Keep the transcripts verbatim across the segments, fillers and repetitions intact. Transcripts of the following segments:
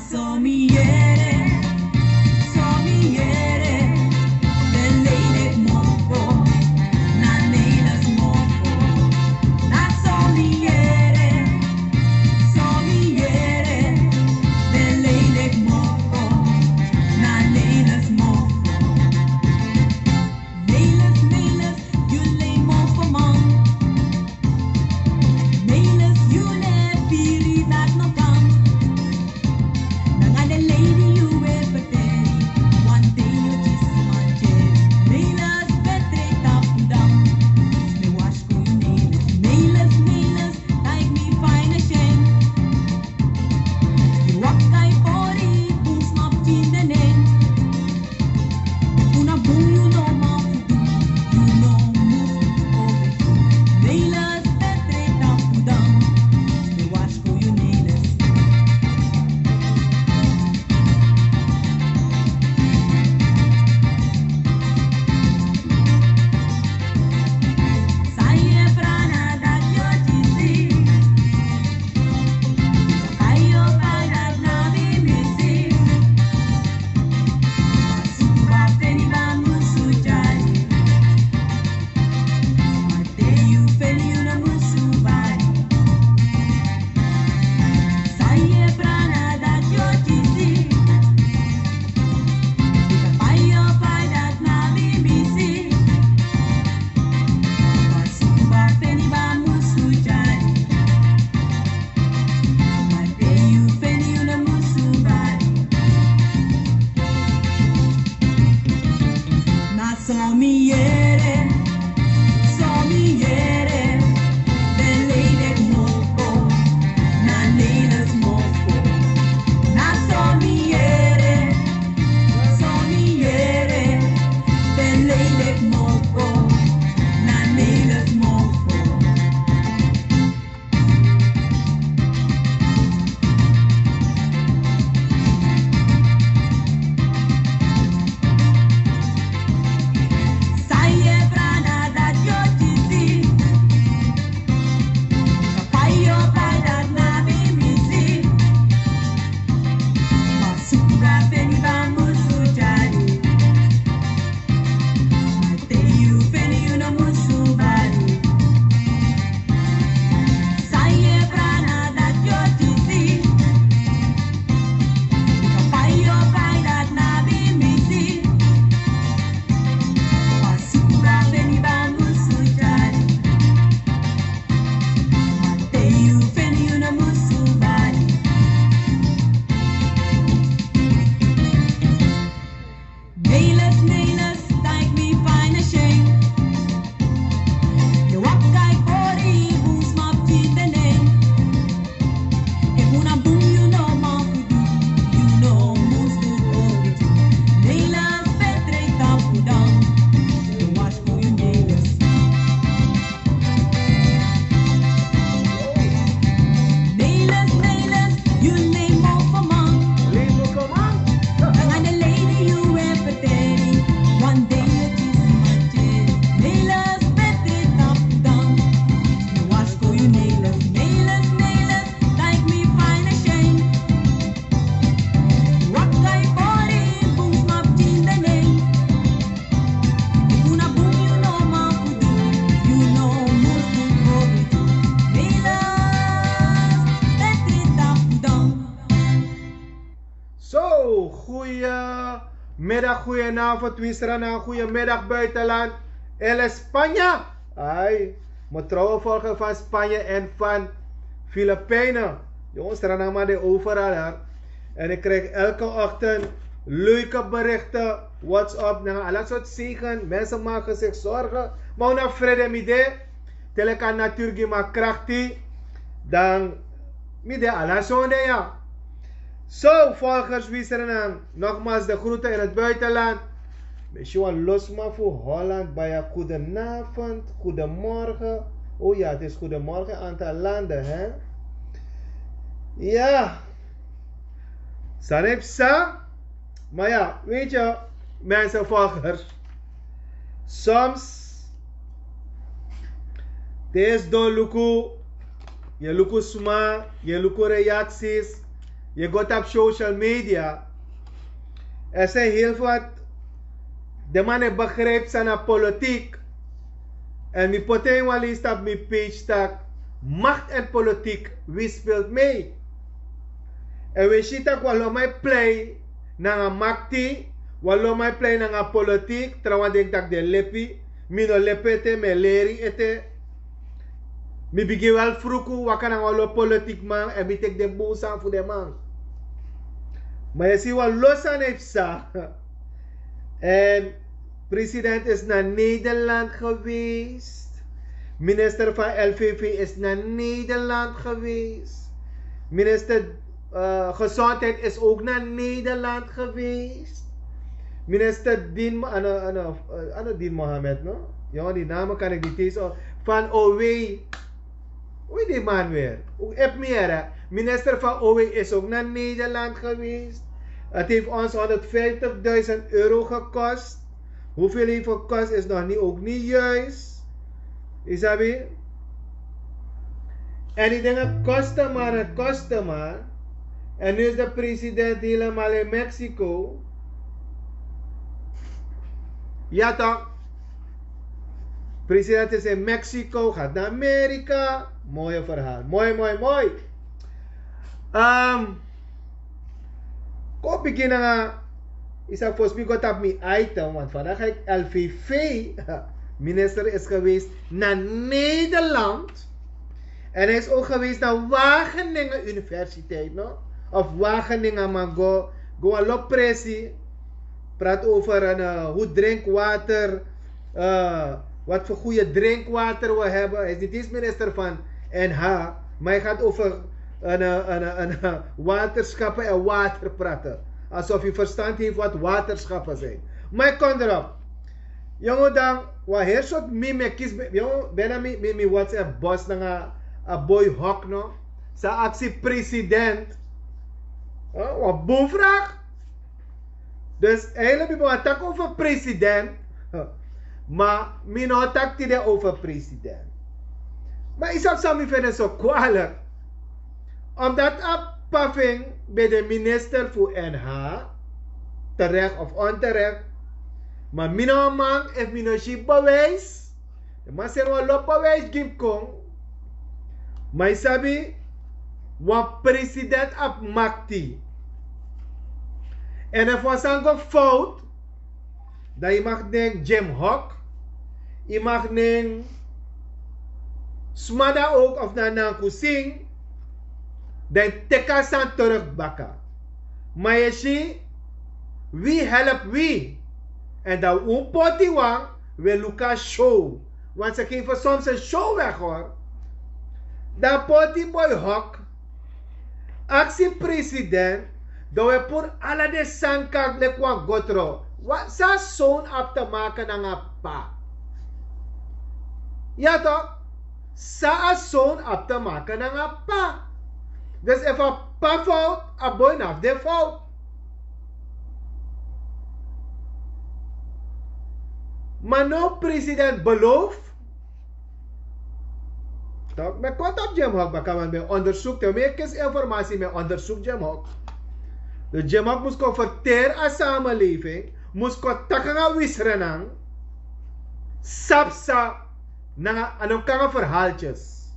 So mi yere, so mi yere, den lei leki mofo, na Nelis mofo. Na so mi yere, so mi yere, den lei leki mofo, na Nelis mofo. Nelis, Nelis, yu lei mofoman. Nelis, yu no e firi, dati no kan. Nanga den lei di yu e ferteri, wan dei yu o kisi mantyeri. Nelis, betre tapu dan. Mi e warskow yu Nelis. Nelis, Nelis, taigi mi fa yu e syen. Yu waka e pori, bun sma pikin de nen. Efu na bun yu no man fu du, yu no mus du over tu. Nelis, betre tapu dan. Mi e warskow yu Nelis. San yu e prana dati yu o kisi. Fa yu o pai dati na bimisi. Suku ba feni ba musu tyari. Ma te yu feni yu no musu bari. San yu e prana dati yu o kisi. Fa yu o pai dati na bimisi. Ma suku ba feni ba musu tyari. Ma te yu feni yu no musu bari. Na so mi yere, so mi yere, den lei leki mofo, na Nelis mofo. Na so mi yere, so mi yere, den lei leki mofo, na Nelis mofo. San yu e prana dati yu o kisi. Fa yu o pai dati na bimisi. Ma suku ba feni ba musu tyari. Ma te yu feni yu no musu bari. San yu e prana dati yu o kisi. Fa yu o pai dati na bimisi. Ma suku ba feni ba musu tyari. Ma te yu feni yu no musu bari. Nelis, Nelis, taigi mi fa yu e syen. Yu waka e pori, bun sma pikin de nen. Efu na bun yu no man fu du, yu no mus du over tu. Nelis, betre tapu dan. Mi e warskow yu Nelis. Nelis, Nelis, yu lei mofoman. Lei mofoman. Nanga den lei di yu e ferteri, wan dei yu o kisi mantyeri. Nelis, betre tapu dan. Mi e warskow yu Nelis. Nelis, Nelis, taigi mi fa yu e syen. Waka e pori, bun sma pikin de nen. Efu na bun yu no man fu du, yu no mus du over tu. Nelis, betre tapu dan. So, goeiemiddag, goedenavond, Sranan, goeiemiddag, buitenland, El España. Ai, mijn trouwe volger van Spanje en van Filipijnen. Jongens, Sranan, maar die overal, hè. En ik krijg elke ochtend leuke berichten, WhatsApp, na alles wat zegen. Mensen maken zich zorgen. Maar na vrede, mi de, teleka natuur gi mi a krakti, dan mi de ala sonde, ya. Zo, volgers, wi Sranan, nogmaals de groeten in het buitenland. Misschien wel losma voor Holland, bij je goedenavond, goedemorgen. Oh ja, het is goedemorgen in een aantal landen, hè? Ja. Sani psa. Maar ja, weet je, mensen, volgers. Soms, te yu e sidon luku, yu e luku sma, yu e luku reacties, Yu go tapu social media, èn san yu hili fu ati den man e begripi san na politik. Èn mi poti en wan list tapu mi page tak' makti èn politik wi spilti mei. Èn wi e si tak' wan lo man e plei nanga makti, wan lo man e plei nanga politik. Trawan denki tak' den lepi. Mi no lepi ete, mi e leri ete. Mi bigin wel fruku waka nanga wan lo politik man èn mi teki den bun sani fu den man. Ma yu e si wan lo sani e psa. Èn president is na Nederland geweest. Minister van L V V is na Nederland geweest. Minister gezondheid is ook na Nederland geweest. Minister Din, ano Din Mohammed, no? Jongen, die namen kan ik niet eens. Van O W. Wie die man weer? Hoe heb meer? Minister van O W is ook naar Nederland geweest. Het heeft ons honderdvijftigduizend euro gekost. Hoeveel heeft gekost is nog niet, ook niet juist. Isabi? En die dingen kosten maar en kosten maar. En nu is de president helemaal in Mexico. Ja toch? President is in Mexico, gaat naar Amerika. Mooie verhaal. Mooi, mooi, mooi. Um, Kon bigin nanga isa fosi mi go tapu mi item, want vandaag heb ik L V V minister is geweest naar Nederland. En hij is ook geweest naar Wageningen Universiteit, no? Of Wageningen, man, go, go a lot presi. Praat over een, eh, hoe drinkwater, eh, wat voor goede drinkwater we hebben. Hij is niet eens minister van N H, maar hij gaat over een, eh, een, eh, een, eh, waterschappen en water praten. Alsof hij verstand heeft wat waterschappen zijn. Maar ik kom erop. Jongen, dan, wat heerst wat mi me kies, jongen, bijna mi, mi, mi WhatsApp boss nanga a boy hok, no? Sa actie president. Huh? Wat boevraag. Dus eigenlijk ben ik tak over president. Huh. Maar mi no tak tide over president. Maar is dat zo mi vinden zo kwalijk? Omdat a pafing bij de minister voor N H, terecht of onterecht. Maar mi no man, if mi no si bewijs, de man seni wan lo bewijs gi mi kon. Ma yu sabi, wan president abi makti. En efu wan sani go fout, dan yu mag nen Jim Hawk, yu mag nen sma dan ook of na Nankusin, dan yu teki a sani terug baka. Ma yu e si, wi help wi. En dan un poti wan, wi e luku a show. Want ze geven soms een show weg, hoor. Dan poti boy hok, aksi president, dan wi e puru ala den sani kak leki wan gotro. San a son abi te maken nanga p'pa? Ya toch? San a son abi te maken nanga p'pa? Dus efu a p'pa fout, a boy no abi den fout. Ma now president beloof. Toch, mi e kon tapu Jim Hawk baka, want mi e onderzoek, te mi e kisi informasi, mi e onderzoek Jim Hawk. Dus Jim Hawk mus kon verteri a samenleving, mus kon taki nanga wi srenan, sabi san, nanga a no kon nanga verhaaltjes.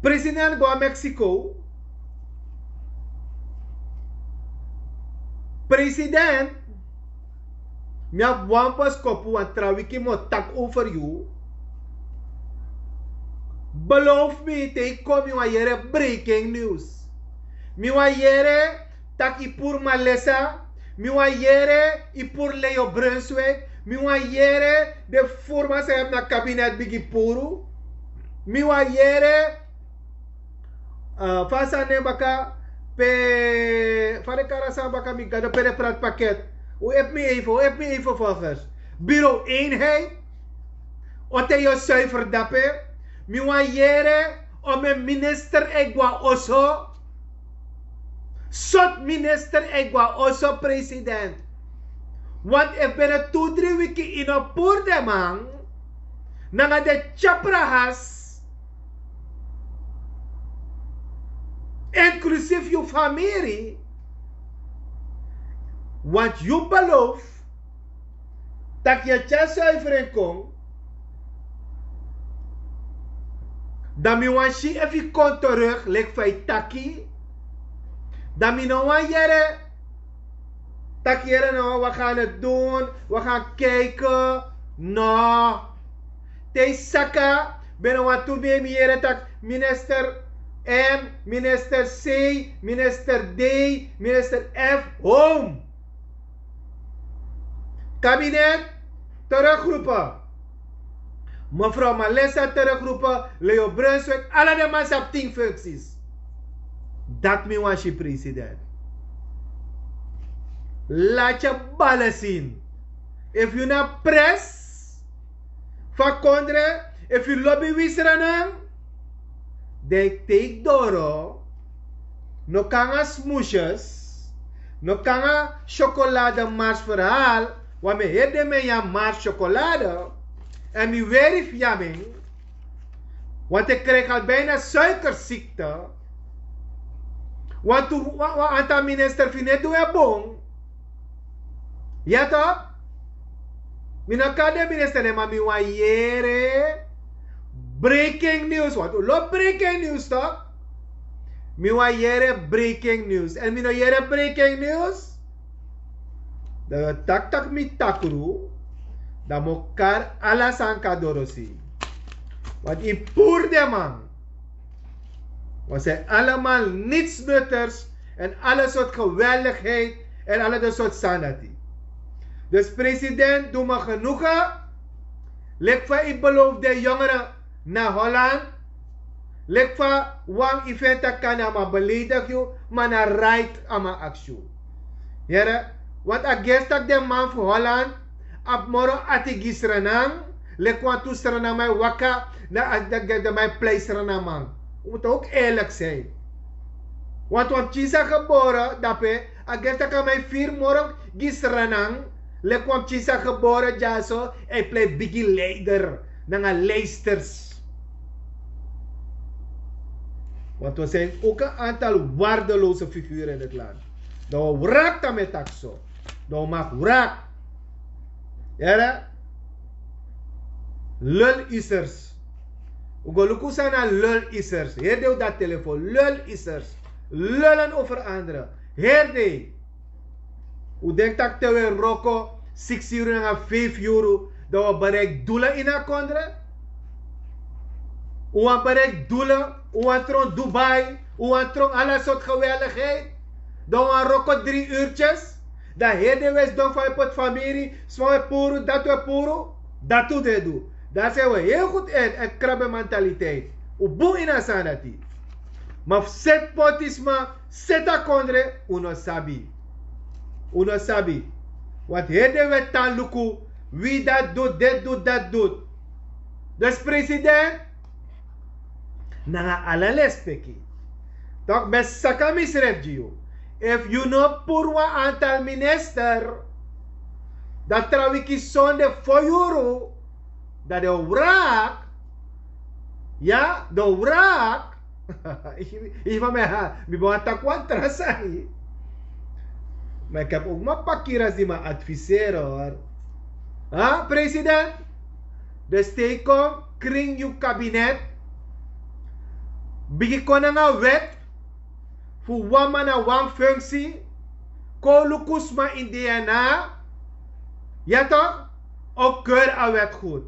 President go na Mexico. President, mi abi wan boskopu, wan tra wiki mi o taki over yu. Beloof mi, te yu kon mi wani yere breaking news. Mi wani yere tak' yu puru Malesa. Mi wani yere yu puru Leo Brunswijk. Mi wani yere den furman san yu abi na kabinet bigin puru. Mi wani yere, eh, fa a sani nen baka, pe, fa den kari a sani baka, mi gado, pe den prati paket. Un efu mi even, un efu mi even, volgers. Bureau Eenheid. O te yu o suiver dape. Mi wani yere, o mi minister e gwe na oso. Sortu minister e gwe na oso, president? Want efu binnen tu dri wiki yu no puru den man nanga den tyaprahas, Sif yu famiri. Want yu beloof taki yu tyari suifering kon. Dan mi wan si efu yu kon terug leki fa yu taki. Dan mi no wan yere taki yere no, we gaan het doen, we gaan kijken. No. Te yu saka ben no wan tu ben mi yere taki minister M, minister C, minister D, minister F, home. Kabinet, teruggeroepen. Mevrouw Malessa teruggeroepen, Leo Brunswijk, ala den man sabi tien functies. Dat mi wan si president. Laat je ballen zien. Efu yu na pres fu a kondre, efu yu lobi wi Sranan, dan yu teki doro. No kon nanga smoesjes, no kon nanga sjokolade mars verhaal. Want mi heri den men ya mars sjokolade. Èn mi weri fu ya men. Want ik krijg al bijna suikerziekte. Want tu wan antal minister fu yu no e du en bun. Ya tok? Mi no kari den minister nen, ma mi wan yere breaking news. Want un lobi breaking news tok? Mi wan yere breaking news. Èn mi no yere breaking news, dan yu o taki taki mi takru. Dan mi o kari ala sani kon na dorosi. Want yu puru den man. We zijn allemaal nietsnutters en alle soort geweldigheid en alle de soort sani dati. Dus president, doe me genoegen. Leki fa yu beloof den jongeren na Holland. Leki fa wan event a kan a man beledig yu, ma na right a man aksi yu. Yere, want a gersi taki den man fu Holland abi moro ati gi Sranan, leki wantu Srananman e waka, na a den man e plei Srananman. Un mus ook eerlijk zijn. Want wan pikin san gebore dape, a gersi taki a man e firi moro gi Sranan, leki wan pikin san gebore dyaso, a e plei bigi leider nanga leisters. Want we zijn ook een aantal waardeloze figuren in het land. Dan we wraak dan met takso. Dan we mag wraak. Yere? Lul-isers. Un go luku san na lul-isers. Heri den un dati telefoon. Lul-isers. Lullen over anderen. Heri den. Un denki taki te un e wroko siksi yuru nanga feifi yuru, dan un o bereiki doelen ini a kondre? Un wani bereiki doelen, un wani tron Dubai, un wani tron ala sortu geweldigheid. Dan un wani wroko dri urtyes. Dan heri den un e sidon fa un e poti famiri, sma un e puru, dati un e puru. Dati un de du. Daar zijn we heel goed in, en krabbementaliteit. Un bun ini a sani dati. Ma fu seti poti sma, seti a kondre, un no sabi. Un no sabi. Want heri den un e tan luku, wi dati du, dati du, dati du. Dus president, nanga ala lespeki, tok, mi e saka misrefi gi yu. Efu yu no puru wan antal minister, dan tra wiki sonde fo yuru, dan den wraak, ya, den wraak. Ifi mi ha, mi ben wani taki wan tra sani. Ma ik heb ook mijn pakiras die me adviseren, hoor. Ha, president? Dus te yu kon krin yu kabinet, bigin kon nanga wet fu wan man na wan functie. Kon luku sma in D N A. Ya tok? O keur a wet goed.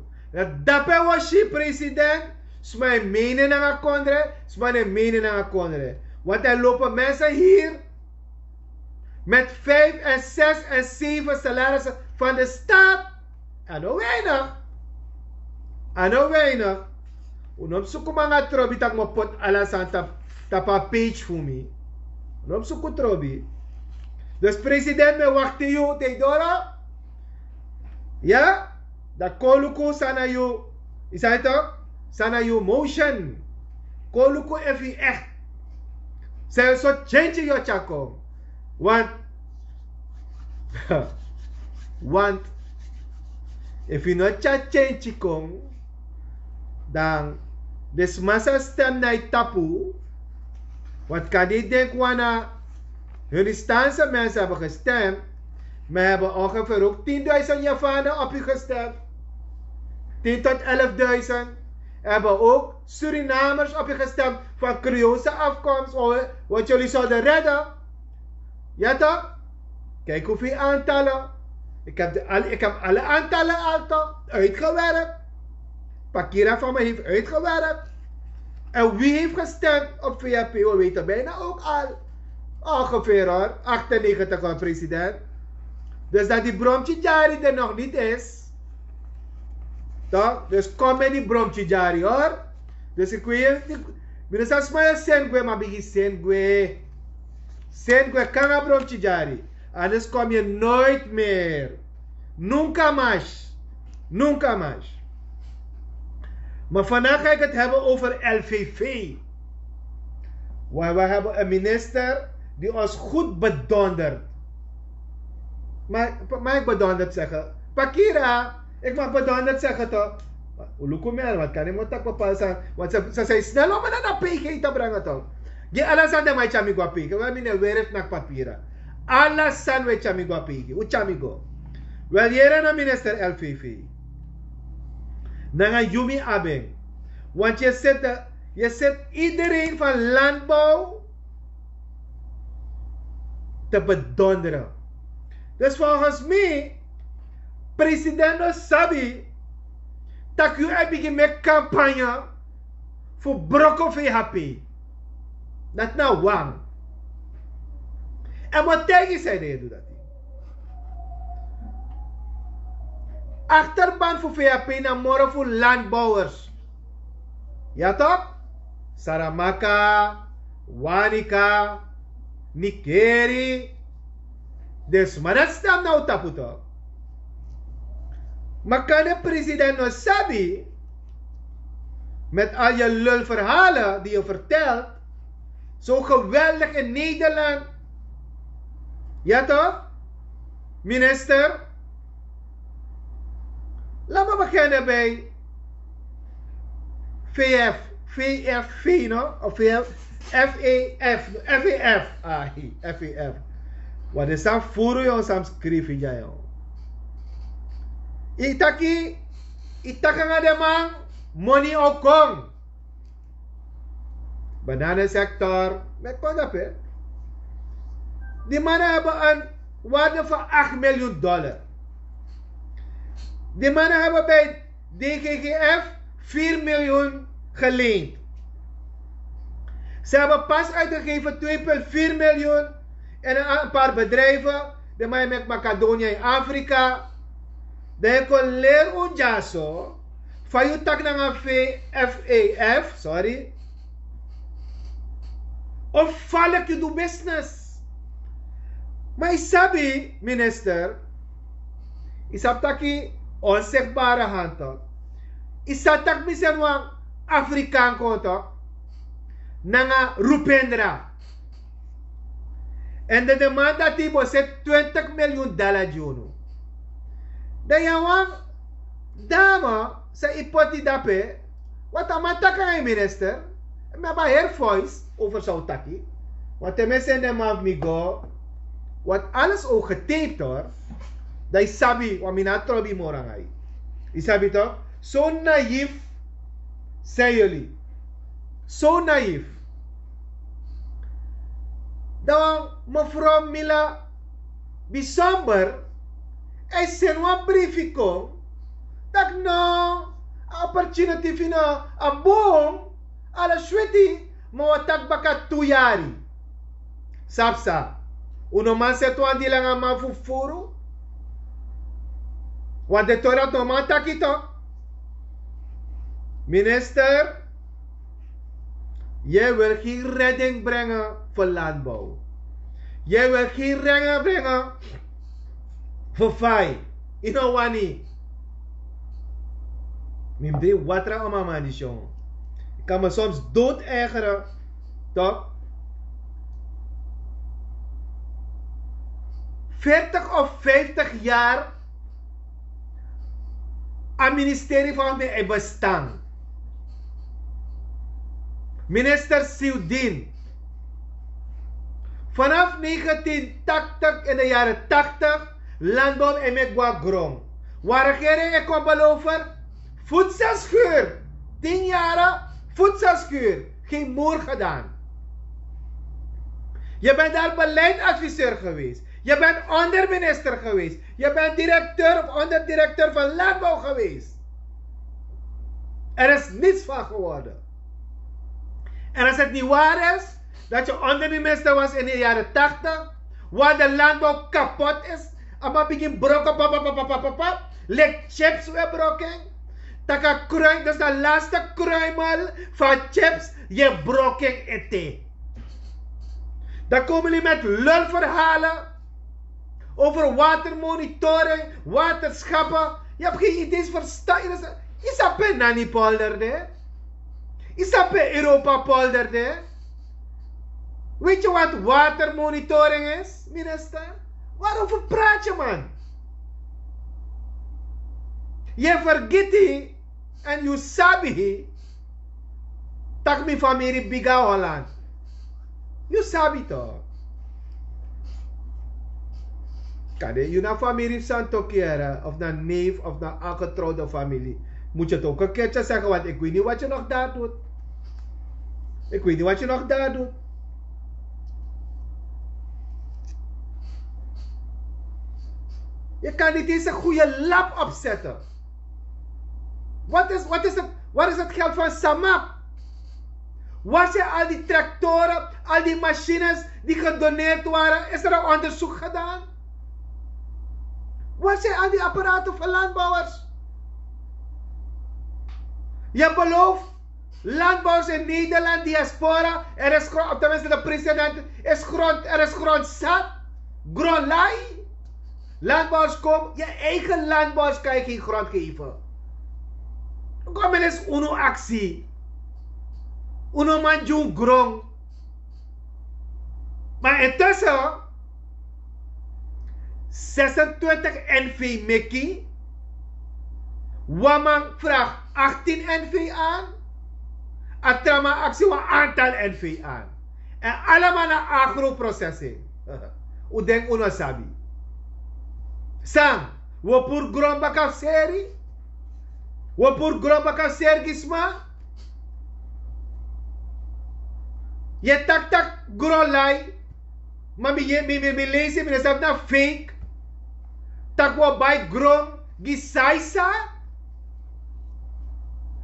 Dape un o si president, sma e mene nanga kondre, sma no e mene nanga kondre. Want er lopen mensen hier met vijf en zes en zeven salarissen van de staat. A no weinig. A no weinig. Un no mus suku mi nanga trobi taki mi o poti ala sani tapu, tapu a page fu mi. Un no mus suku trobi. Dus president, mi e wakti yu te yu doro. Ya, dan kon luku san na yu, yu sabi tok, san na yu motion. Kon luku efu yu echt san yu so change yu o tyari kon. Want, want efu yu no tyari change kon, dan den sma sa stem na yu tapu, Want kan niet denken waarna hun instantie mensen hebben gestemd, maar hebben ongeveer ook tienduizend Javanen op u gestemd. Tien tot elfduizend hebben ook Surinamers op u gestemd van Creoolse afkomst, want jullie zouden redden. Ja toch? Kijk hoeveel aantallen. Ik heb, de, al, ik heb alle aantallen al toch uitgewerkt. Pakira van me heeft uitgewerkt. En wie heeft gestemd op V N P? We weten bijna ook al. Ongeveer hoor, achtennegentig hoor, president. Dus dat die Bromtje Jari er nog niet is. Toch? Dus kom met die Bromtje Jari hoor. Dus ik weet niet. Minister Smile Sengue, maar bigi Sengue. Sengue, kanga Bromtje Jari. Anders kom je nooit meer. Nunca mais. Nunca mais. Maar vandaag ga ik het hebben over L V V. Waar we hebben een minister die ons goed bedondert. Maar mag ik bedonderd zeggen? Pakira, ik mag bedonderd zeggen toch? Ulukumer, wat kan iemand tak bepaalsan? Want ze, ze zijn snel om naar de P G te brengen toch? Gi ala san den man e tyari mi go a peki. We mi ne weri fu naki papira. Ala san we tyari mi go a peki. Un tyari mi go. Wel, yere na minister L V V. Nanga yumi abeng. Want je zet, de, je zet iedereen van landbouw te bedonderen. Dus volgens mi, president no sabi tak' yu e bigin meki kampanye fu broko V H P. Dati na wan. En mi o taigi san ede yu du dati. Achterban fu V H P na moro fu landbouwers. Ya toch? Saramaka, Wanica, Nickerie. Dus maar dat stem nou tapu toch. Maar kan de president no sabi, met al je lulverhalen die je vertelt, zo geweldig in Nederland. Ja toch? Minister, laat me beginnen bij V F, V F V, no? Of V F, F E F, F E F. Ah, hi, F E F. Wat is dan voor u, jong, sam schrijven, ja, jong. Itaki, itaki nanga de man, money o kon. Bananensector, met kon dape. Die mannen hebben een waarde van acht miljoen dollar. Die mannen hebben bij D G G F vier miljoen geleend. Ze hebben pas uitgegeven twee punt vier miljoen in een, een paar bedrijven. De man met Macedonia in Afrika. Dan yu kon leri un dyaso fa yu taki nanga F E F, sorry. Of fa leki yu du business. Ma yu sabi, minister, yu sabi taki onzichtbare hand tok. Yu sabi taki mi seni wan Afrikaan kon tok nanga Rupendra. En dan de man dati bo seti twintig miljoen dala gi unu. Dan yu na wan dame san yu poti dape. Wat a man taki nanga yu, minister? Mi abi a heri voice over san un taki. Want te mi e seni den man fu mi go, want alles o getaped hoor. Dan yu sabi, want mi no abi trobi moro nanga yu. Yu sabi toch? So naïef zijn jullie. So naïef. Dan mevrouw Mila Bijzonder, a e seni wan brifi kon tak' no, a opportunity fu yu no, a bun, ala switi, ma wi o taki baka tu yari. Sabi san? Un no man seti wan dili nanga a man fu fufuru. Wan de tori dati no man taki tok. Minister, jij wil geen redding brengen voor landbouw. Jij wil geen redding brengen voor fai. Yu no wani. Mi mus dringi watra, oma, man, disi. Yu kan mi soms dood ergeren, toch? Veertig of vijftig jaar a ministerie van mi e bestaan. Minister Siudin, Vanaf negentien tachtig, in de jaren tachtig, landbouw en met gwa grong. Waar regering en kon beloven, voedselschuur, tien jaren, voedselschuur, geen moer gedaan. Je bent daar beleidsadviseur geweest. Je bent onderminister geweest. Je bent directeur of onderdirecteur van landbouw geweest. Er is niets van geworden. En als het niet waar is dat je onderminister was in de jaren tachtig, waar de landbouw kapot is, allemaal begin brokken, papa, papa, papa, papa, lik chips weer brokken. Taka kruim, dus de laatste kruimel van chips, je brokken ete. Dan komen jullie met lulverhalen over watermonitoring, waterschappen. Je hebt geen idee, verstaan. Isape Nani polder de. Isape Europa polder de. Weet je wat watermonitoring is, minister? Waarover praat je, man? Je vergiti en je sabi tak mi famiri biga Holland. You sabi toch? Kade, you na famiri Santokiere of na neef of na aangetrouwde familie. Moet je het ook een keertje zeggen, want ik weet niet wat je nog daar doet. Ik weet niet wat je nog daar doet. Je kan niet eens een goede lap opzetten. Wat is, wat is, het, wat is het geld van Samap? Waar zijn al die tractoren, al die machines die gedoneerd waren? Is er een onderzoek gedaan? Waar zijn al die apparaten voor landbouwers? Je belooft landbouwers in Nederland, diaspora, er is grond, of tenminste de president is grond, er is grond zat, grond lai. Landbouwers komen, je eigen landbouwers kan je geen grond geven. Kom eens unu actie. Unu man djun grond. Maar intussen, zesentwintig N V Mickey, wan man vraagt achttien N V aan, a tra man aksi wan aantal N V aan. En allemaal na agroprocessing. U denk u no sabi. San, we puru grond baka fu seri? We puru grond baka fu seri gi sma? Yu e taki tak' grond lai, ma mi, mi, mi, mi leisi, mi no sabi na fake. Tak' wi o bai grond gi san yu sa.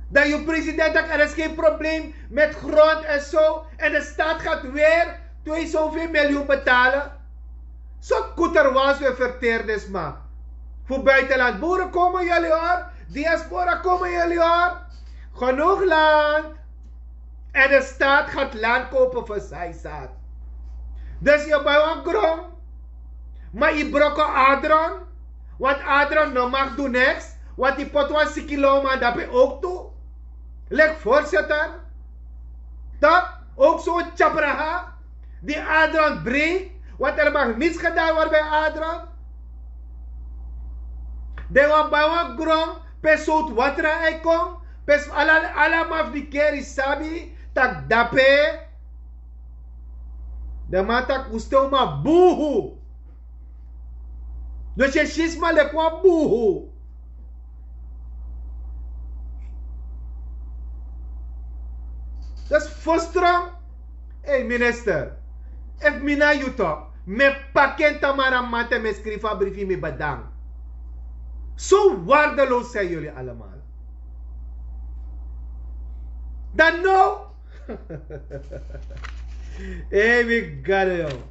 Dan yu president taki er is geen probleem met grond en zo. En de staat gaat weer twee zoveel miljoen betalen. Zo koeterwans we verteerden sma. Voor buitenland boeren komen jullie hoor. Diaspora komen jullie hoor. Genoeg land. En de staat gaat land kopen voor Saisat. Dus je bouwt een grond. Maar je brokken Adron. Want Adron no mag doen niks. Want die pot wan siki loma, dat ben ook toe. Leg voorzitter. Dat ook zo'n tjapraha. Die Adron breekt. Want er mag niets gedaan worden bij Adron. Den wan bai wan grond pe sowtu watra e kon, pe ala, ala man fu di keri sabi tak' dape. Den man taki un sten un man buhu. Dus yu e si sma leki wan buhu. Dus fosron. Ei minister, efu mi na yu tok, mi e paki en tamara mante, mi e skrifi a brifi, mi bedank. Zo waardeloos zijn jullie allemaal. Dan no. Ei mi gado, yong.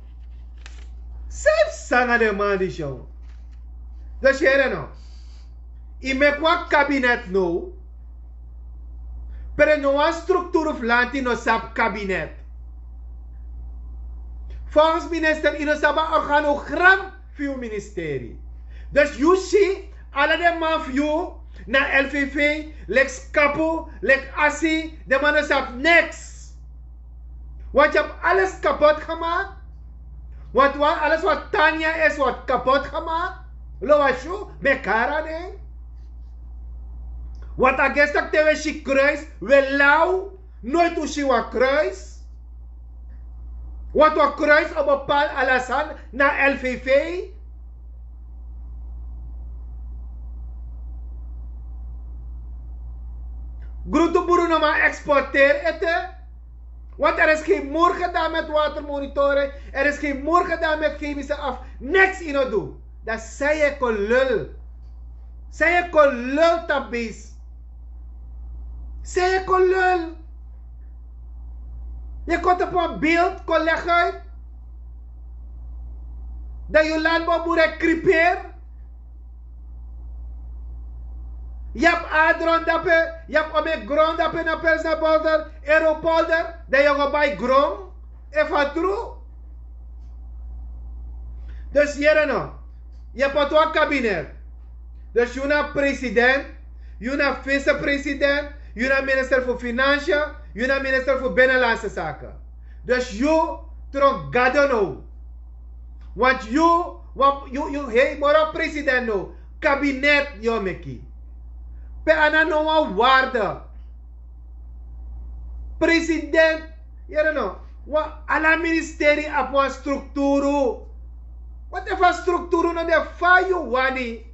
San yu fu sanga den man disi, yong? Dus here no. Yu meki wan kabinet now. Pe den no wan strukturu fu lanti no sabi kabinet. Volgens minister yu no sabi a organogram fu yu ministeri. Dus yu si, ala den man fu yu na L V V, leki Skapu, leki Asi, den man no sabi niks. Want yu abi alles kapot gemaakt. Want wan, alles wat Tanya is, wordt kapot gemaakt. Lo wan syu, mi e kari na en. Want a gesi tak' te wi e si kruis, wi e law, nooit un si wan kruis. Want we kruis op bepaald alasan na L V V. Groente boeren maar exporteren eten. Want er is geen moer gedaan met watermonitoring. Er is geen moer gedaan met chemische af. Niks in het doen. Dan zei je kon lul. Zei je kon lul tabis. Zei je kon lul. Je kon op een beeld kon leggen uit. Dat je landbouwboerderij kripeer. Yu abi adron dape, yu abi ome gron dape na Pilsner Polder, Eropolder, dan yu go bai gron. Efu a tru. Dus yere no, yu poti wan kabinet. Dus yu na president, yu na vicepresident, yu na minister fu financiën, yu na minister fu binnenlandse zaken. Dus yu tron gado no. Want yu, want yu, yu hei moro president no. Kabinet yu o meki. Pe a na no wan waarde. President, yere no, wan ala ministeri abi wan strukturu. Wat efu a strukturu no de fa yu wani.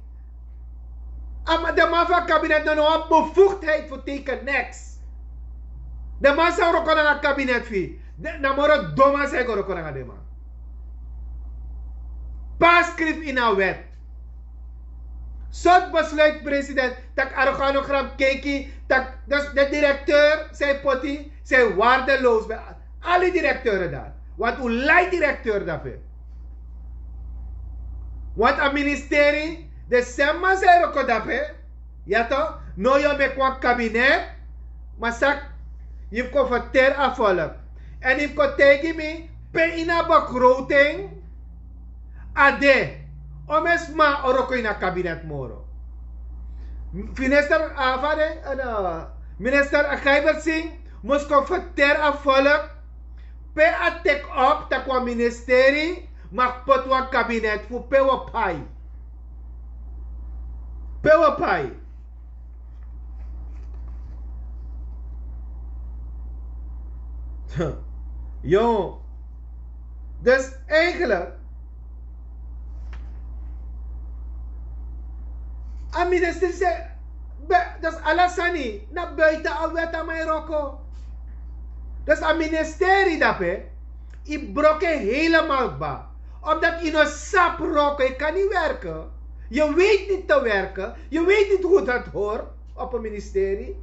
A man, den man fu a kabinet no no wan bevoegdheid fu teken niks. Den man san wroko nanga kabinet fu yu, na moro don man san e go wroko nanga den man. Pas skrifi ini a wet. Sortu besluit president, tak' a organogram keiki, tak' dus de direkteur san e poti, san e waardeloos ben. Ali direkteur dan. Want un lai direkteur dape. Want a ministeri, de sema san e wroko dape. Ya to, no yu o meki wan kabinet. Ma sak, yu mus kon ferteri a volk. Èn yu mus kon taigi mi pe ini a begroting a de. Omeni sma o wroko ini a kabinet moro. Minister, a fa den, minister Gijbert Singh mus kon ferteri a volk. Pe a teki op tak' wan ministeri mag poti wan kabinet fu pe wi o pai. Pe wi o pai. Yo. Dus eigenlijk, a minister se, dus ala sani na buiten a wet a man e wroko. Dus a ministeri dape, yu broko en helemaal kba. Omdat yu no sabi wroko, yu kan niet werken. Je weet niet te werken. Je weet niet hoe dat hoort op een ministerie.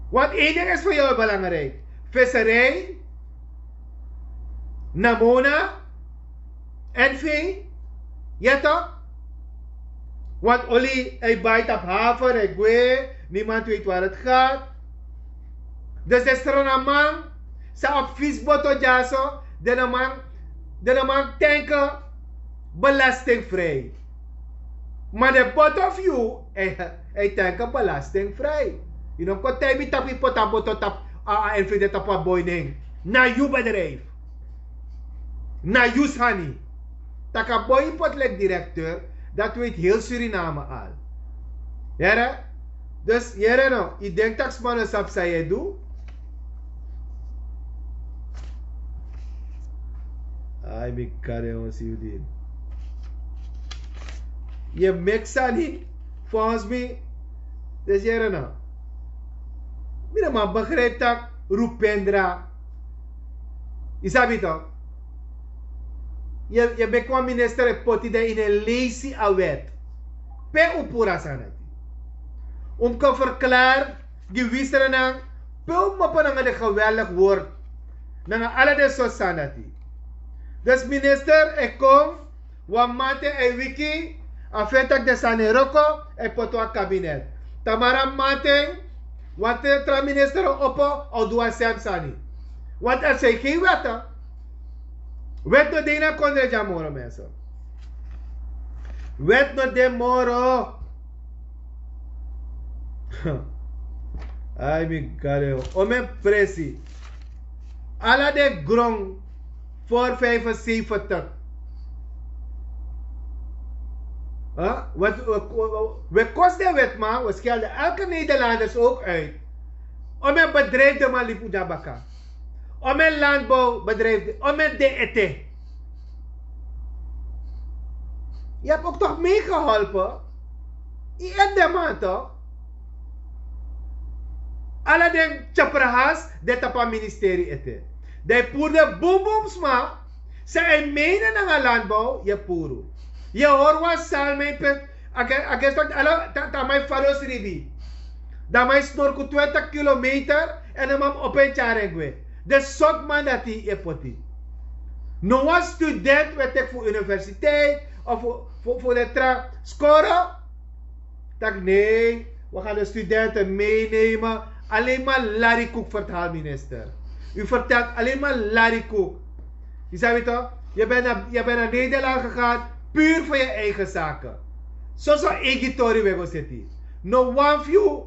Want één ding is voor jou belangrijk. Visserij, namona, en vee. Ja toch? Want oli, hij baait op haven, hij gwe, niemand weet waar het gaat. Dus de stranaman, sa op visboto dyaso, de man, de man tanken belastingvrij. Maar de boto fu yu, hij, hij tanken belastingvrij. Yu no kon taigi mi tapu yu poti a boto tapu, a, a, en vee de tapu a boy nen. Na yu bedrijf. Na yu sani. Tak' a boy yu poti leki directeur, dat weet heel Suriname al. Yere? Dus yere no, yu denki tak' sma no sabi san yu e du? Ai, mi kari en, wan si yu dini. Yu e meki sani, volgens mi, dus yere no. Mi no man begrijp tak' Rupendra. Yu sabi toch? Yu, yu meki wan minister e poti den ini en leisi a wet. Pe un puru a sani dati? Un mus kon verklari gi wi srenan pe un mus opo nanga den geweldig word. Nanga ala den sortu sani dati. Dus minister e kon, wan mamanten a e wiki, a feni tak' den sani e wroko, a e poti wan kabinet. Tamara mamanten, wan tra minister o opo, a o du wan sem sani. Want er zijn geen wetten. Wet no de ini a kondre dya moro, mensen. Wet no de moro. Ai, mi gado. Omeni presi. Ala den gron voor vijfenzeventig. Huh? We, we, we, we kosi den wet, maar we schelden elke Nederlanders ook uit. Omeni bedrijf den man libi un dya baka. Om en landbouwbedrijf, om en de ete. Je hebt ook toch meegeholpen? Je hebt de man toch? Ala den tyaprahas de tapa ministerie ete. Dan je poerde boemboemsma. San e mene nanga landbouw je puru. Je hori wan salmijn pet. Ake ake stok ala ta ta mai fado sribi. Dan mai snorku twintig kilometer. En a man opo e tyari en gwe. De sort man dati e poti. No wan student we teki fu universiteit of fu fu fu de tra skoro. Tak nee, we gaan de studenten meenemen. Alleen maar larikoek vertaal minister. U vertelt alleen maar larikoek. Je zei toch, je bent naar, je bent naar Nederland gegaan puur voor je eigen zaken. Soso egitori we go zitten. No one view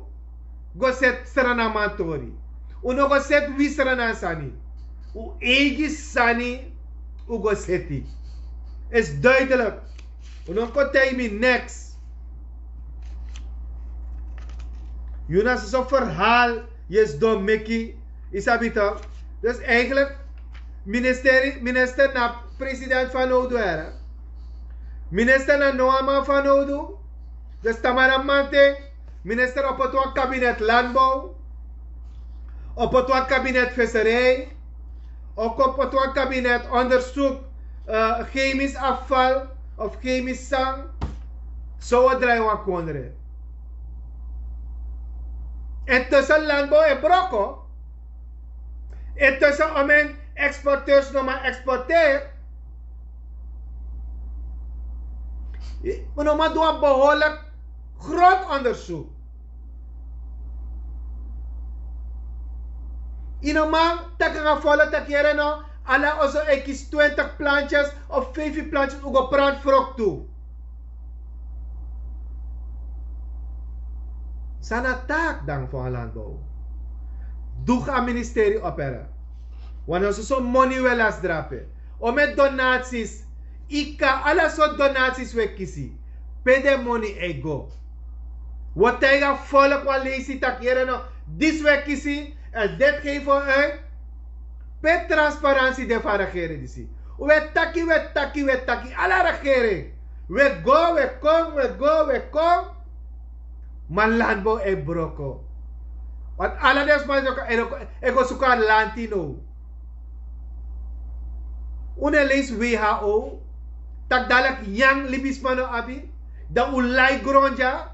go zet srana mantori. Uno go zet wi srana sani. U eigi sani u go seti. Is duidelijk. U no kon tij mi niks. Yuna soso verhaal. Yes don meki. Isabita. Dus eigenlijk minister minister na president van nodu here. Minister na noaman van nodu. Dus tamara mante. Minister op het wan kabinet landbouw. Op het wan kabinet visserij. Ook op het wan kabinet onderzoek chemisch afval of chemisch sang. Zo we drijven wan kondre. En tussen landbouw en broko. En tussen om en exporteurs no maar exporteer. We no maar doen behoorlijk grondonderzoek. Ino man taki nanga folo taki here no, ala oso e kisi twintig plantjes of feifi plantjes un go pranti froktu. San na taki dan fu a landbou? Dugu a ministeri opere. Wan na soso moni un e lasi drape. Omeni donaties. Ika ala sortu donaties un e kisi. Pe den moni e go? Un o taigi a folku wan leisi tak' yere no, disi un e kisi, èn deti gei fu en. Pe transparansi de fu a regering disi? Un e taki un e taki un e taki ala regering. Un e go un e kon un e go un e kon. Ma landbou e broko. Want ala den sma e go suku a lanti now. Un no e leisi who tak' daliki yang libisma no abi. Dan un lai gron dya.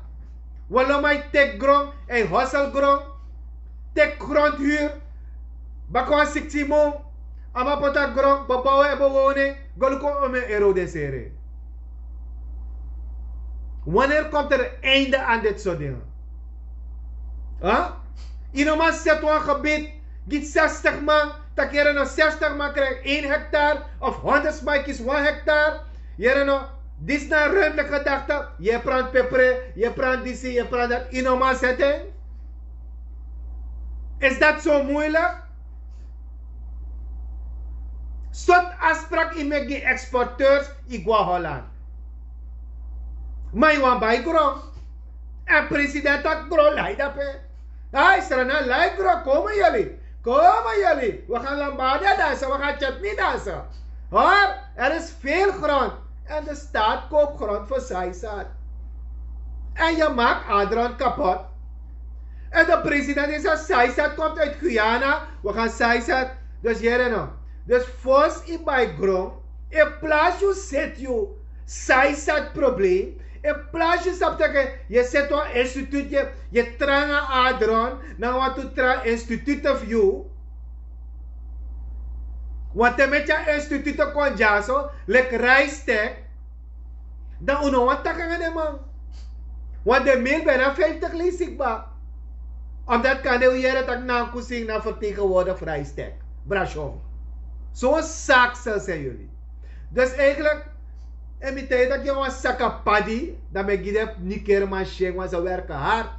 Wan lo man e teki gron, èn e hosel gron. Teki gron huru. Baka wan siksi mun. A man poti a gron bobou en bewownen. Go luku wan omen ero den seri en. Waneri komtu er einde an deti sodinga? Yu no man seti wan gebit gi sestig man, tak' yere no sestig man krijgi ein hektar of honderd sma e kisi wan hektar. Yere no, disi na a ruimteliki gedakte. Yu e pranti pepre, yu e pranti disi yu e pranti dati yu no man seti en. Is dati so muilik? Sortu afspraki yu meki gi exporteurs? Yu go na holland. Ma yu wani bai gron. Èn president taki gron lai dape. Ai srana lai gron koma yali. Koma yali. Wi gan lambada dansa wi gan chatni dansa. Hori, er is veel grond. Èn de staat kopu grond fu saisat. Èn yu maki adron kapot. Èn de president disi a saisat komtu uit guyana. Wi gan saisat. Dus yere no. Dus fosi yu bai gron, in plasi yu seti yu saisat probleem. In plasi yu sabi tak' yu e seti wan instituut, yu e tranga adron nanga wantu tra instituut fu yu. Wanten meti a instituut kon dyaso leki raistek. Dan un no wani taki nanga den man. Want den mil ben na vijftig leisi kba. Omdati kande un yere tak' nankusin na vertegenwoordig fu raistek. Brashon. Sowan saki sel sen yuli. Dus eigenlik, en mi taigi tak' yu na wan saka padi, dan mi e gi den nikeri man syen wan sa werke hard.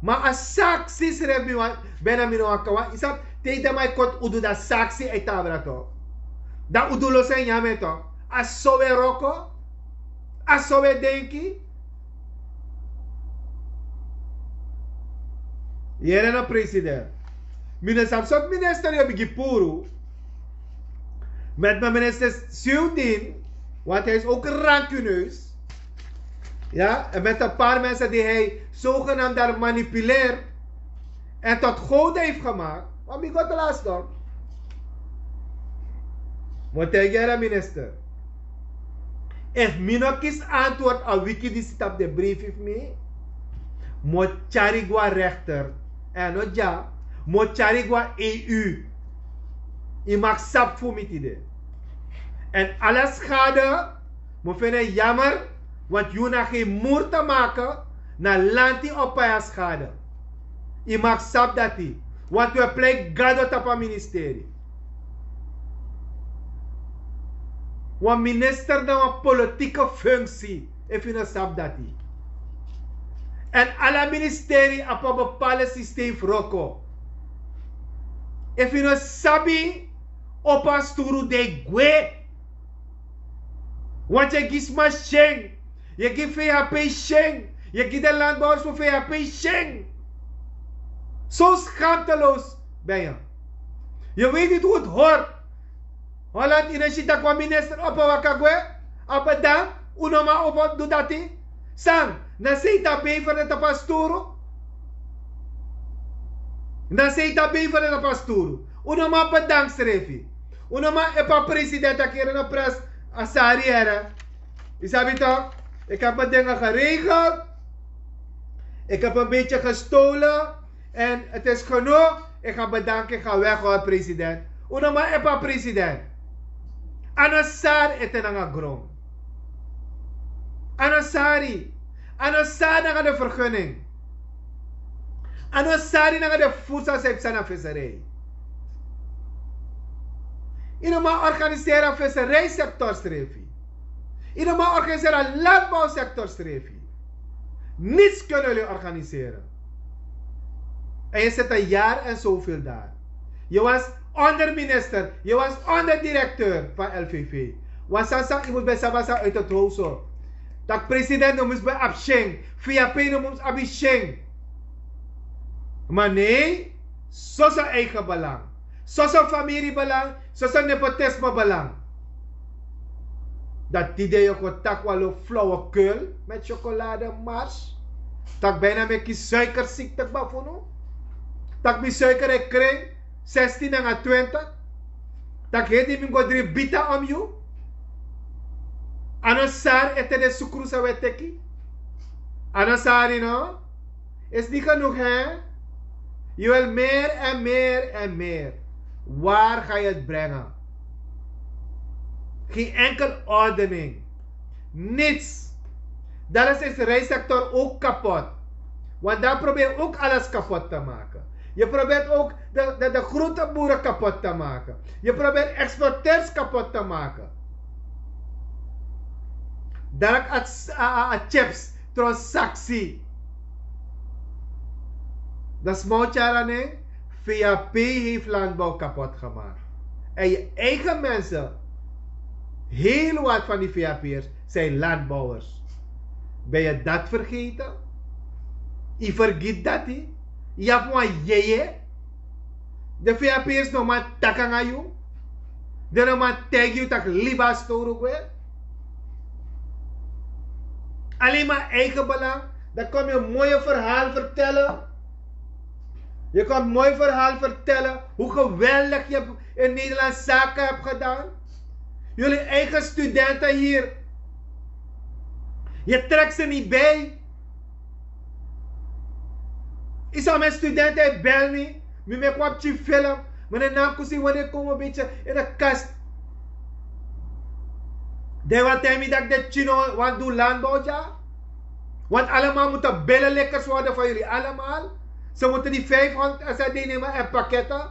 Ma a saksi srefi mi wani ben na mi no wani kawan yu sabi, te yu den man e koti udu dan saksi e tabra tok. Dan udu losi en nyan mi en tok. A so un e wroko. A so un e denki. Yere no president. Mi no sabi sortu minister yu e bigin puru. Met mijn minister Siudin, want hij is ook rancuneus. Ja, en met een paar mensen die hij zogenaamd daar manipuleert en tot goden heeft gemaakt. Maar mi go te last dan. Mo tigi yere minister. Efu mi no kisi antwoord a wiki disi tapu den brifi fu mi, mi o tyari go na rekter. Èn a no dya, mi o tyari go na E U. Yu mag sabi fu mi tide. Èn ala skade, mi o feni en yammer, want yu no abi moeite make na lanti o pai a skade. Yu mag sabi dati, want wi e plei gado tapu a ministeri. Wan minister na wan politieke functie, efu yu no sabi dati. Èn ala ministeri abi wan bepaalde systeem fu wroko. Efu yu no sabi, opo a sturu, dan yu gwe. Want yu e gi sma syen. Yu e gi V H P syen. Yu e gi den landbouwers fu V H P syen. Zo schaamteloos ben je. Je weet niet hoe het hoort. Holland, yu no si tak' wan minister opo waka gwe? A bedank. Un no man opo du dati. San, na Satan bever den tapu a sturu? Na Satan bever den tapu a sturu? Un no man bedank srefi. Un no man epa president a kere na pres a sari here. Yu sabi toch, ik heb mijn dingen geregeld. Ik heb een beetje gestolen. En het is genoeg. Ik ga bedanken, ik ga weg hoor, president. Un no man epa president. A no sari ete nanga gron. A no sari. A no sari nanga de vergunning. A no sari nanga de voedsel san yu psa na visserij. Yu no man organiseren a visserijsector srefi. Yu no man organiseren a landbouwsector srefi. Niets kunnen jullie organiseren. En je zit een jaar en zoveel daar. Je was onderminister, je was onderdirecteur van L V V. Wan sani san yu mus ben sabi san uit het hoofd so. Tak' president no mus ben abi syen, V H P no mus abi syen. Maar nee, soso eigen belang. Soso familiebelang, soso nepotismebelang. Dan tide yu go taki wan lo flauwekul met chocolademars. Tak' bijna meki suikerziekte kba fu unu. Tak' mi suiker e kring, zestien nanga twintig. Tak' heti mi go dringi bita om yu. A no sari ete den sukru san wi e teki. A no sari no. Is niet genoeg, hè? Je wil meer en meer en meer. Waar ga je het brengen? Geen enkel ordening. Niets. Dan is de rijsector ook kapot. Want dan probeer je ook alles kapot te maken. Je probeert ook de, de, de groenteboeren kapot te maken. Je probeert exporteurs kapot te maken. Direct a, a, a, a chips, transactie. Dat is Mount Charaning. V H P heeft landbouw kapot gemaakt. En je eigen mensen, heel wat van die V H P'ers zijn landbouwers. Ben je dat vergeten? Je vergiet dat, hè? Je hebt een jeje. De V H P'ers no man taki nanga yu. Den no man taigi yu taki libi a stowru gwe. Alleen maar eigen belang. Dan kom je een mooie verhaal vertellen. Je komt een mooi verhaal vertellen hoe geweldig je in Nederland zaken hebt gedaan. Jullie eigen studenten hier. Je trekt ze niet bij. Yu sabi, studenten e bel mi. Mi meki wan pikin film. Mi no e naki si wanneer kon wan beti ini a kast. Den wani taigi mi dati den pikin no wani du landbouw dya. Want allemaal moeten billenlikkers worden van jullie allemaal. Ze moeten die vijfhonderd S A D nemen en pakketten.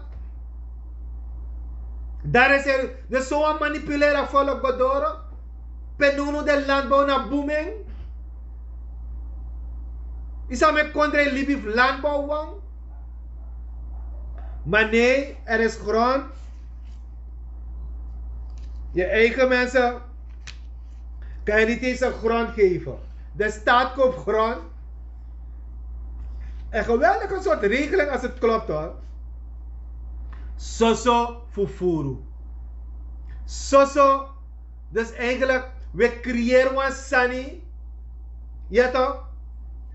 Daar is er, dus zo'n manipuleren volk go doro. Pe nunu den landbouw na booming. Yu sabi, mi kondre libi fu landbouw wan. Maar nee, er is grond. Je eigen mensen kan je niet eens een grond geven. De staat koopt grond. Een geweldige soort regeling als het klopt, hoor. Soso fufuru. Soso. Dus eigenlijk we creëren wan sani. Ya toch?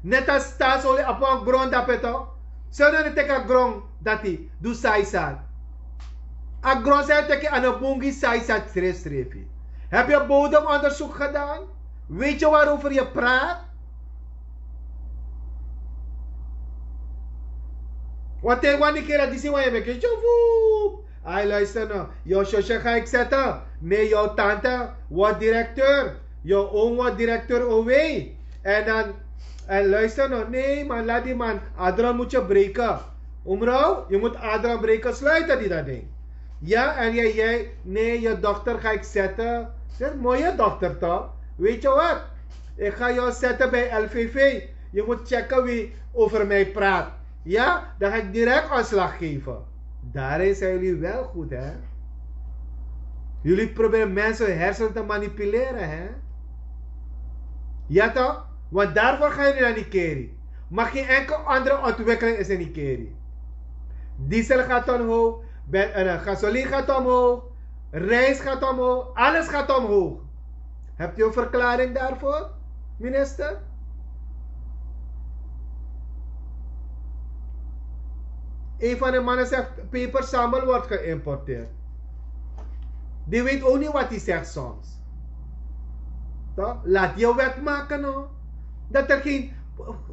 Net als staatsolie op een grond dat het toch? Zullen we teken grond dat hij doet saisat. A grond zijn teken aan een bungi saisat schrijfschrijfi. Heb je bodemonderzoek gedaan? Weet je waarover je praat? Wat hij wanneer keer dat die zien waar je met je voep. Ai, luister nou. Jouw zusje ga ik zetten. Nee, jouw tante wordt directeur. Jouw oom wordt directeur O W. En dan, en luister nou. Nee, man, laat die man. Adron moet je breken. Omrouw, je moet Adron breken, sluiten die dat ding. Ja, en jij, jij, nee, je dochter ga ik zetten. Zeg, mooie dochter toch? Weet je wat? Ik ga jou zetten bij L V V. Je moet checken wie over mij praat. Ja, dan ga ik direct ontslag geven. Daarin zijn jullie wel goed, hè? Jullie proberen mensen hun hersenen te manipuleren, hè? Ja toch? Want daarvoor gaan jullie naar Nikeri. Maar geen enkel andere ontwikkeling is in Nikeri. Diesel gaat omhoog, ben, eh, gasoline gaat omhoog, rijst gaat omhoog, alles gaat omhoog. Hebt u een verklaring daarvoor, minister? Een van de mannen zegt pepersambal wordt geïmporteerd. Die weet ook niet wat hij zegt soms. Toch? Laat je wet maken, no? Dat er geen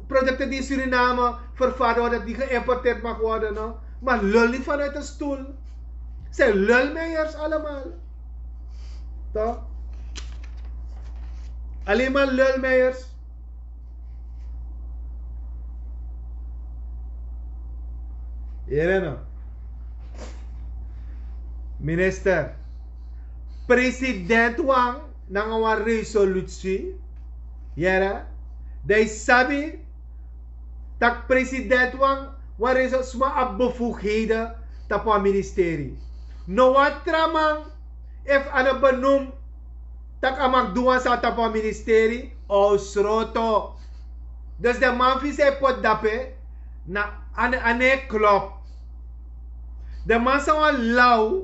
producten die in Suriname vervaardigd worden, dat die geïmporteerd mag worden, no? Maar lul niet vanuit een stoel. Zijn lulmeiers allemaal. Toch? Alleen maar lulmeiers. Here no. Minister, president wan nanga wan resolutie. Yere, dan yu sabi tak' president wan, wan resolutie, sma abi bevoegdheden tapu a ministerie. No wan tra man efu a no benoem tak' a mag du wan sani tapu a ministerie, o sroto. Dus den man fu yu san e poti dape, na a no e klop. Den man san wani law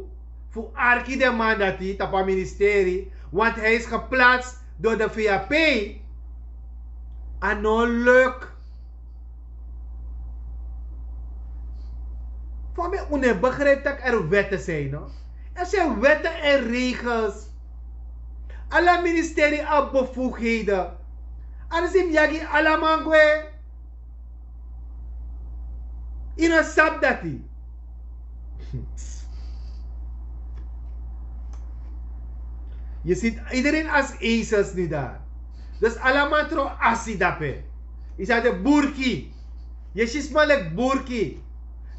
fu arki den man dati tapu a ministerie, want hij is geplaatst door de V A P. A no luk. Fa mi unu e begrijpi tak' er wetten zijn, no? Er zijn wetten en regels. Ala ministerie abi bevoegdheden. Anders yu mus yagi ala man gwe. Yu no sabi dati. Yu si iedereen als ezels nu daar. Dus ala man tron asi dape. Yu sa de burki. Yu si sma leki burki.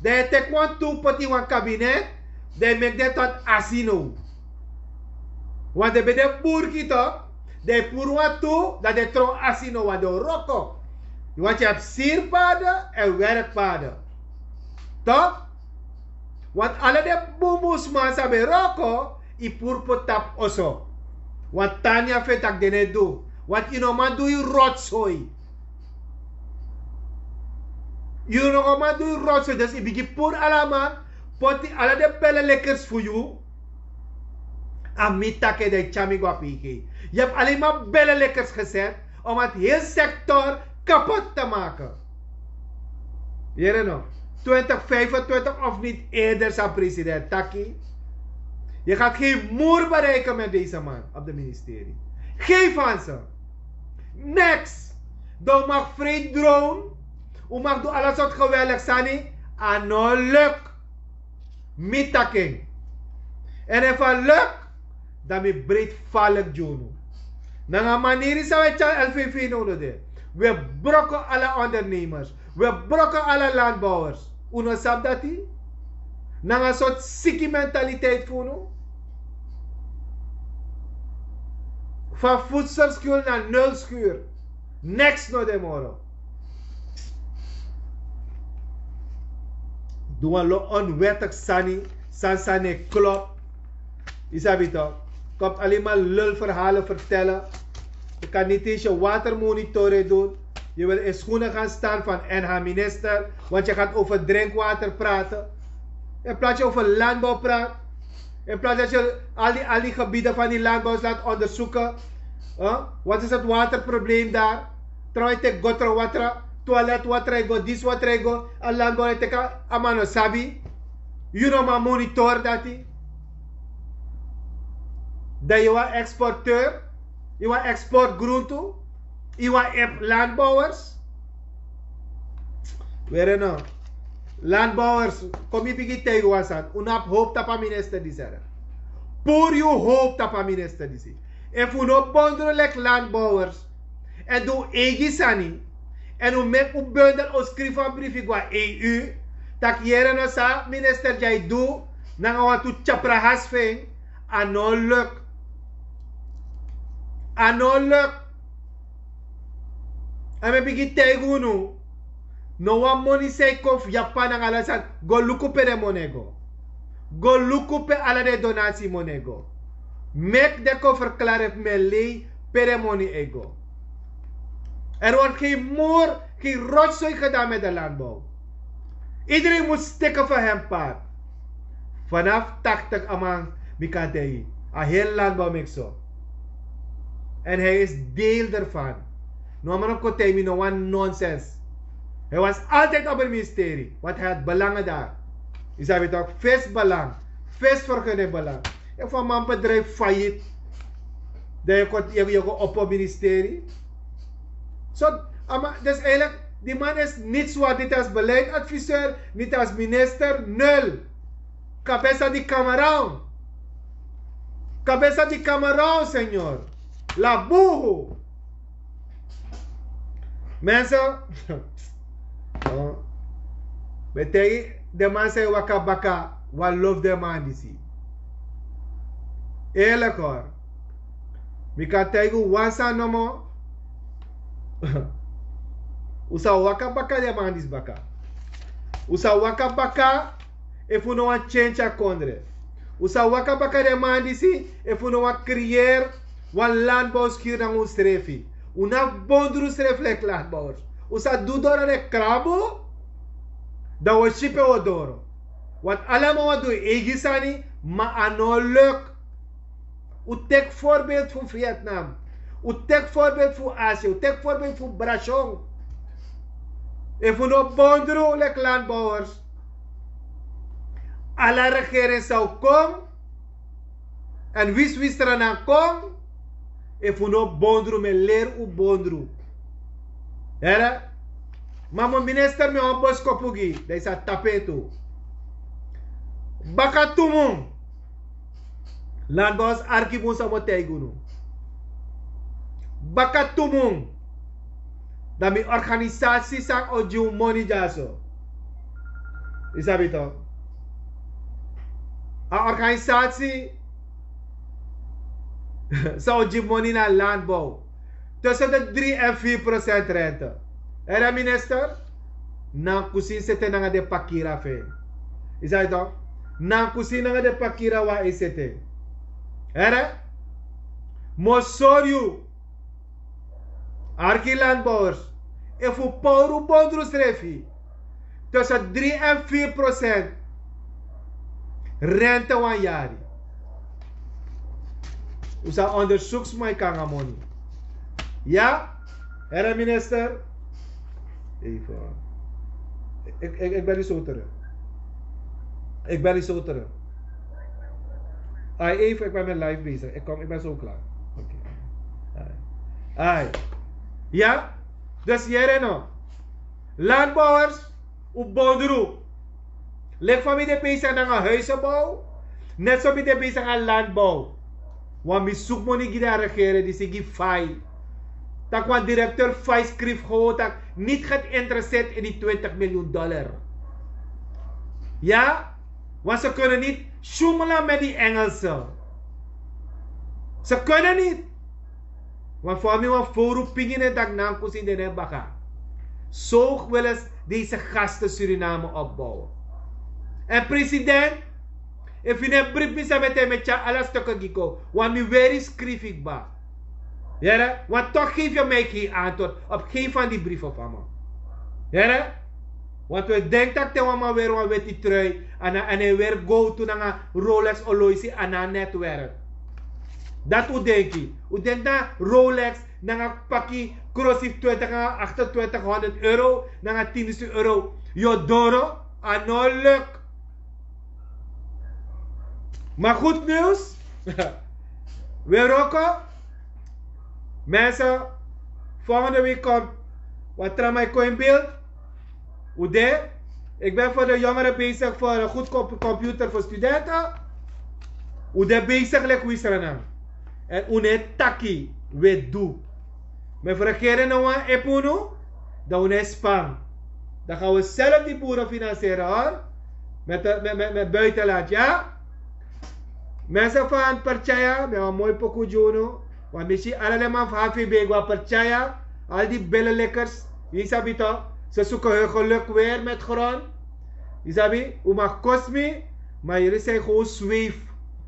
Dan yu teki wantu poti wan kabinet. Dan yu meki den tot asi now. Want den ben de burki toch. Dan yu puru wantu dan den tron asi now want den o wroko. Want yu abi sirpaden èn werkpaden. Toch? Want ala den bunbun sma san ben wroko, yu puru poti tapu oso. Want tanya feni tak' den no e du. Want yu no man du yu rotsoi. Yu no man du yu rotsoi, dus yu bigin puru ala man, poti ala den bellelikkers fu yu. A mi taki en dan yu tyari mi go a pk. Yu abi alima bellelikkers gezet om het heel sektor kapot te maken. Yere no? Twintig vijfentwintig of niet eerder san president taki. Je gaat geen moer bereiken met deze man op de ministerie. Geen van ze. Niks. Dan u mag vrij droom. U mag doen alles wat geweldig sani. A no luk. Mi taki en. En efu a luk, dan mi breed falek gi unu. Nanga maniri san we tyari L V V now no de. We broko ala ondernemers. We broko ala landbouwers. Un no sabi dati? Nanga sortu siki mentaliteit fu unu. Van voedselschuur na nulschuur. Niks no de moro. Doe wan lo onwettig sani. San sani klop. Yu sabi toch? Komt alleen maar lulverhalen vertellen. Je kan niet eens je watermonitoring doen. Je wil in schoenen gaan staan van N H minister, want je gaat over drinkwater praten. In plaats je over landbouw praat, in plaats dat je al die, al die gebieden van die landbouwers laat onderzoeken. Wat is het waterprobleem daar? Trouwens, ik go trouwens water, toilet water, ik go, dis water, ik go. Een landbouwer, ik amano sabi. You know, maar monitor dat die. Dan je wel exporteur, je wel exportgroente, je wel landbouwers. Were no. Landbouwers, kom je bigi tegen wasan. Un no abi hoop tapu a minister disi. Puru yu hoop tapu a minister disi. Efu un no bondro leki landbouwers, èn du un eigi sani, èn un meki un bundel, un skrifi wan brifi go na E U, taki yere no san minister dya e du, nanga wantu tyapra hasi fu en, a no luk. A no luk. A mi e bigin taigi unu. No wan moni san e kon fu Japan nanga ala sani. Go luku pe den moni e go. Go luku pe ala den donasi moni e go. Meki den kon ferklari efu mi e lei pe den moni e go. Er wordt geen moer, geen rotzooi gedaan met de landbouw. Iedereen moet stikken voor hem part. Vanaf tachtig a man, mi kan taigi. A heel landbouw meki so. En hij is deel ervan. No man no kon taigi mi no wan nonsens. Hij was altijd op het ministerie, want hij had belangen daar. Je sabi toch, visbelang, visvergunningbelang. Efu a man bedrijf failliet, dan je kon, je, je kon op het ministerie. So, ama, dus eigenlijk, die man is niets waard, niet als beleidsadviseur, niet als minister, nul. Cabeza di camarão. Cabeza di camarão, senhor. Labuhu. Mensen, oh, mi e taigi den man san e waka baka, wan lobi den man disi. Eerlijk hoor. Mi kan taigi un wan sani nomo. Un sa waka baka den man disi baka. Un sa waka baka efu un no wani tyentyi a kondre. Un sa waka baka den man disi efu un no wani kriyeri wan landbouw skiri nanga unsrefi. Un no abi bondru unsrefi leki landbouwers. Un sa du doro na den krabu. Dan un o si pe un o doro. Want ala man wani du un eigi sani, ma a no luk. Un teki voorbeeld fu Vietnam. Un teki voorbeeld fu Azië. Un teki voorbeeld fu Brashon. Efu un no bondru leki landbouwers, ala regering sa kon. Èn wiswisra nan kon. Efu un no bondru, mi e leri un bondru. Here, ma mi minister, mi e wan boskopu gi, dan yu sa tapu en tu. Baka tu mun, landbouwers, arki bun san mi o taigi unu. Baka tu mun, dan mi organisasi san o gi un moni dyaso. Yu sabi toch? A organisasi san o gi moni na landbouw. Tussen de drie en vier procent rente. Here minister, Nan Kusin sete nanga den pakira fu en. Yu sabi toch? Nan Kusin nanga den pakira wan e sete. Here? Mi o sori yu. Arki landbouwers, efu un powru bondru srefi tussen drie en vier procent rente wan yari, un sa ondersuksma e kon nanga moni. Ya, here minister. Even. Ik, ik, ik ben u zo terug. Ik ben u zo terug. Ai, even, ik ben met live bezig. Ik kom, ik ben zo klaar. Oké. Ai. Ai. Ya? Dus yere no. Landbouwers, un bondru. Leki fa mi de bezig nanga huizenbouw, net so mi de bezig nanga landbouw. Want mi suku moni gi den regering disi, gi fai. Tak' wan directeur fai skrifi gewoon tak' niet geïnteresseerd in die twintig miljoen dollar. Ja? Want ze kunnen niet sjoemelen met die Engelsen. Ze kunnen niet. Want voor mij wan fowru pingin en tak' Nan Kusin de na en baka. Zo willen ze deze gasten Suriname opbouwen. En president, efu yu no e bribi mi, san mi e tyari, mi e tyari ala stukken gi yu kon. Want mi weri skrifi kba. Yere? Want toch geef je mij geen antwoord op geen van die brieven van me. Yere? Want we denki tak' te wan man weri wan weti trui, a na, a na e weri gowtu nanga Rolex oloisi, a na a netwerk. Dati un denki. Un denki na Rolex nanga paki krosi fu twintig nanga achtentwintig honderd euro nanga tin dusun euro. Yu o doro, a no luk. Maar goed nieuws. We rokken. Mensen, volgende week komt wat trauma in beeld. Hoe de? Ik ben voor de jongeren bezig voor een goed comp- computer voor studenten. Hoe de bezig ligt, wie is er aan? En hoe net taki weet doe. Maar voor regering no wan epo unu, dan unu e span. Dan gaan we zelf die boeren financieren, hoor. Met, de- met, met, met buitenland, ja? Mensen van Percaya, mi abi wan moi poku gi unu. Want mi si ala den man fu H V B go na Percaya. Al die billenlikkers, yu sabi toch, ze zoeken hun geluk weer met grond. Yu sabi, un mag kosi mi, maar jullie zijn gewoon zweef.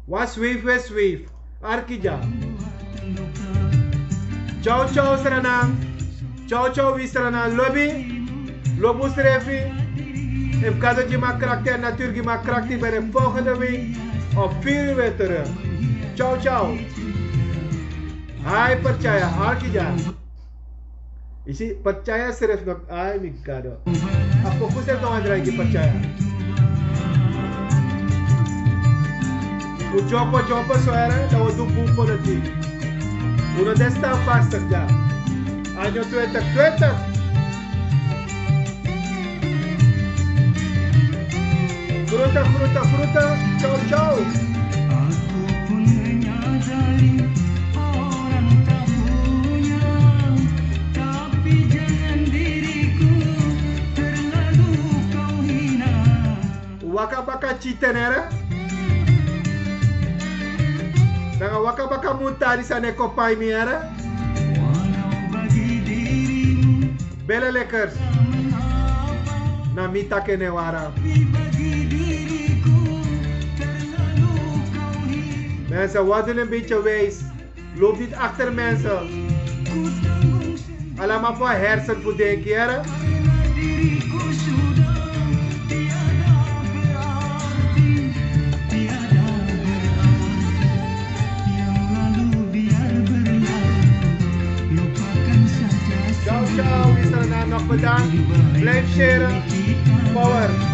Wan zweef, we zweef. Arki dya. Ciao, ciao, Sranan. Ciao, ciao, wi Sranan. Lobi. Lobi unsrefi. Efu Gado gi mi a krakti, a natuur gi mi a krakti, ben ik volgende week op vier uur weer terug. Ciao, ciao. Hai, Percaya. Arki dya. Yu si, Percaya srefi no. Ai, mi Gado. A poku srefi no wani drai gi Percaya. Un dyompo, dyompo so, here, dan un du bun politiek. Un no de standvastig dya. Año twintig twintig. Groeten, groeten, groeten. Ciao, ciao. Aku pun menyadari orang tak punya, tapi jangan diriku terlalu kau hina. Waka baka citen, here. Nanga waka baka muntari san e kon pai mi, here. Walau bagi dirimu. Bella Lekkers. Na mi taki en e wara. Mensen, wat doen een beetje wijs. Loop niet achter mensen. Allemaal voor hersen voor denken, here. Ciao, ciao, wi Sranan, nog bedankt. Blijf sharen. Power.